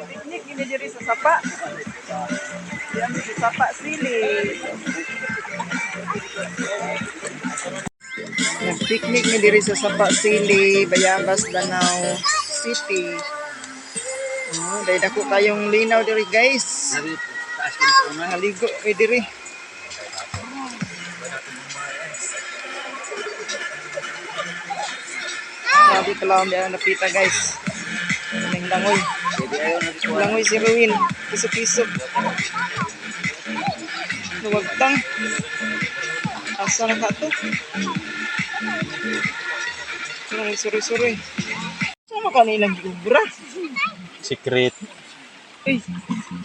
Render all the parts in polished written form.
Picnic ini diri sa sapa. Diyan sa Sapa Sili. Nagpicnic ni diri sa Sapa Sili, Bayabas, Danao City. Oh, dahil dako kayong linaw diri, guys. Naligo mi diri. Grabe pala ang napita, guys. Kaming langoy. Langoy si Ruin. Piso-piso. Luwagtang. Asa na ka to? Anong suroy-suroy? Sama ka nilang giubra? Secret. Uy,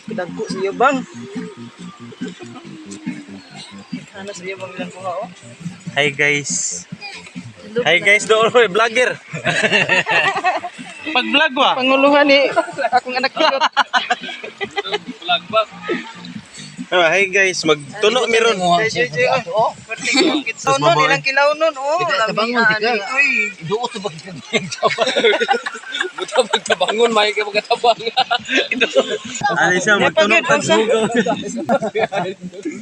kadagko sa iyo bang? Ano sa iyo bang ilang kuha oh? Hi guys. Hi guys, doon ko vlogger. Pag-vlog wa. Panguluhan ni akong anak pilot. Vlog ba? Oh, hi guys, magtuno meron. Jay, jay, jay, oh. Kitso nun, ilang kilaw nun, oh. Tabangon, Lamian, tika. uy. Duot ba kita? Buta magtabangon, may ka magkatabang. Ano siya, magtuno Napagod, tag unsa?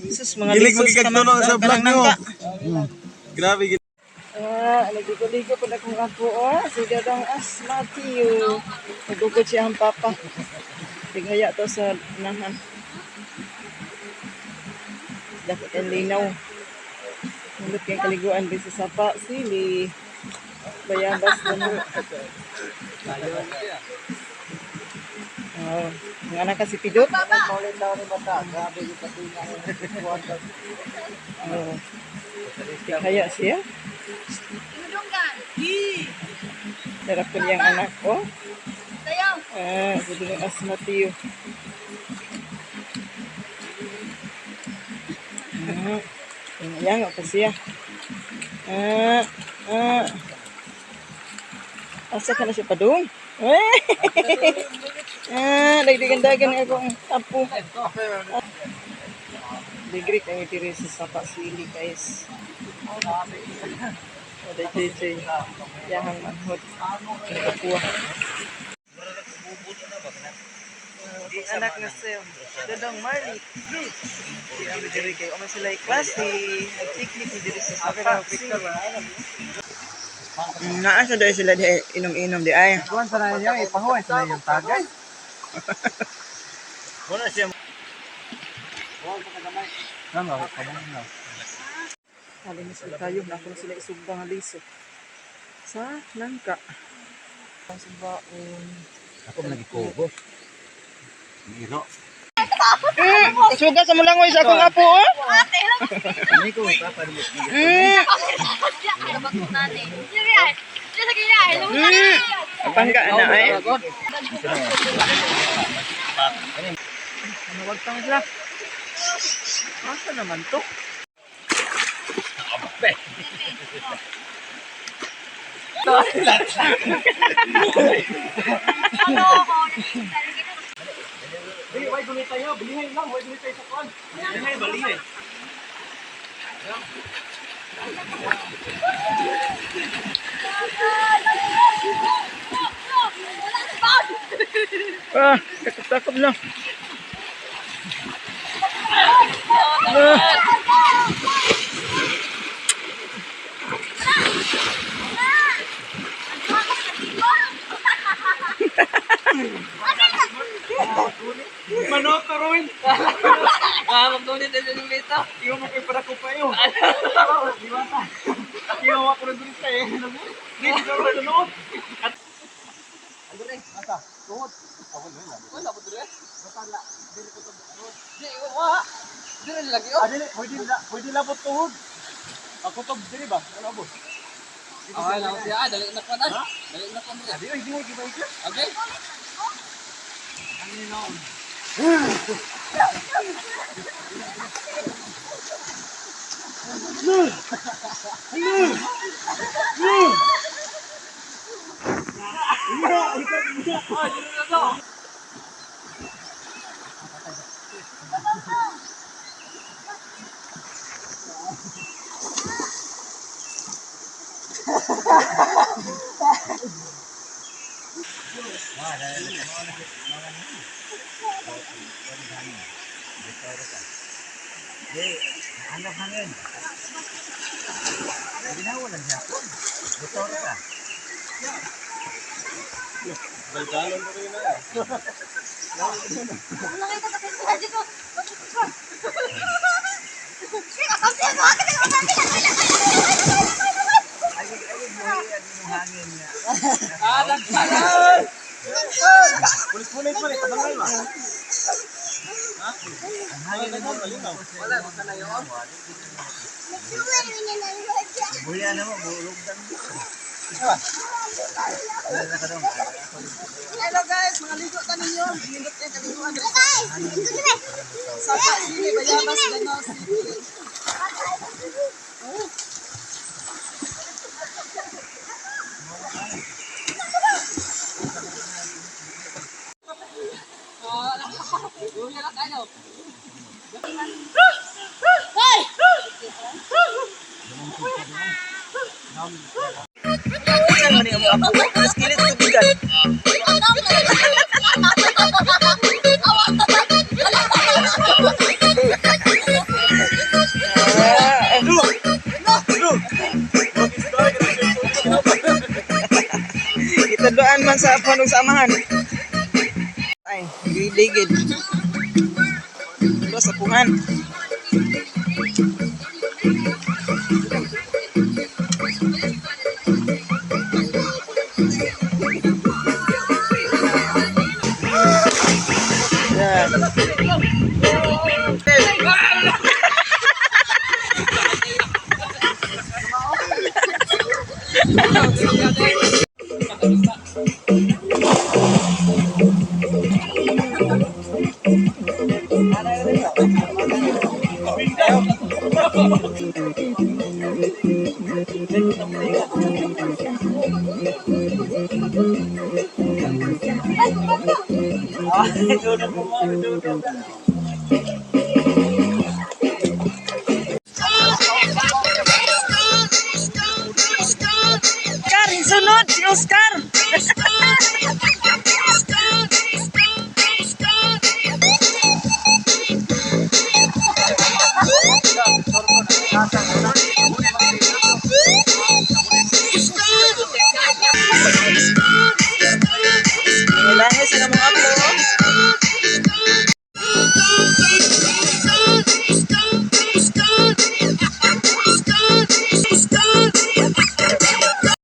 Sus, mga Gilig lisos magigagtuno naman. sa vlog Kanang mo. nangka. Grabe gid. Ah, nagligo-ligo po na kung ako, oh. Si Dadang Asmatio. Nagugod siya ang papa. Tigaya to sa nahan. Dapat ang linaw. Nulot kayong kaliguan din sa sapa. Sili. Bayabas na mo. Oh, ang anak ka si Pidot. Oh. Kaya siya. Sarap ko niyang anak ko. Ah, sabi ng Asmatio. Ah, yan, pa siya. Ah, ah. Asa ka na siya padung? Eh! Ah, dagdagan-dagan ako ang apo. Degree kami diri sa Sapa Sili, guys. Oday JJ. Yahang manhod. Nakakuha. Anak na siya. Dodong Marley. Di ami diri kay uma sila klase. Nag-picnic ni diri sa Sapa Sili. Naa sa dahil sila di inom-inom di ay. Kuan sa na niya, ipahuan sa na yung tagay. Wala siya. Tama, na. Hali na sila tayo, na ako na sila isugba nga liso. Sa nangka. Ang subaon. Ako man nagikubo. Miro. Suga sa mulangoy sa akong apo, oh. Ani ko pa mo. Pangga na ay. Ano wag tang sila? Asa naman to? Ah, takot-takot lang. Ah. Manoto Ruin. Ah, magtunit na dyan dito. Iyo mo kay para ko pa iyo. Iyo ako rin dun sa eh. Dito ka rin noon. Dire lagi oh. Adili, pwede la, pwede labot tuhod. Ako to diri ba? Ano abot? Ah, lang siya. Ah, dali na kuan. Dali na kuan dire. Adi ay di mo gibay ka. Okay. Hangin. Dito ka. Di, hanap hangin. Ginawa lang siya. Dito ka. Galgalon ko rin na. Ay, ay, buhay ang hangin niya. Ah, nagpalan! Pulis-pulis man eh, tabangay ba? Ang hangin na Wala, basta na yun. Buya na mo, bulog dan. Wala na ka dong. Hello guys, mga ligo ta ninyo. Nindot kay kaliguan diri sa Sapa Sili, Bayabas, Danao City. Buya na tayo. Saan man mo ako? Mas kilit tubigan. Ah, Itaduan man sa panong sa amahan. Ay, giligid. Tulo sa pungan. Yan. Oscar, sunod si Oscar.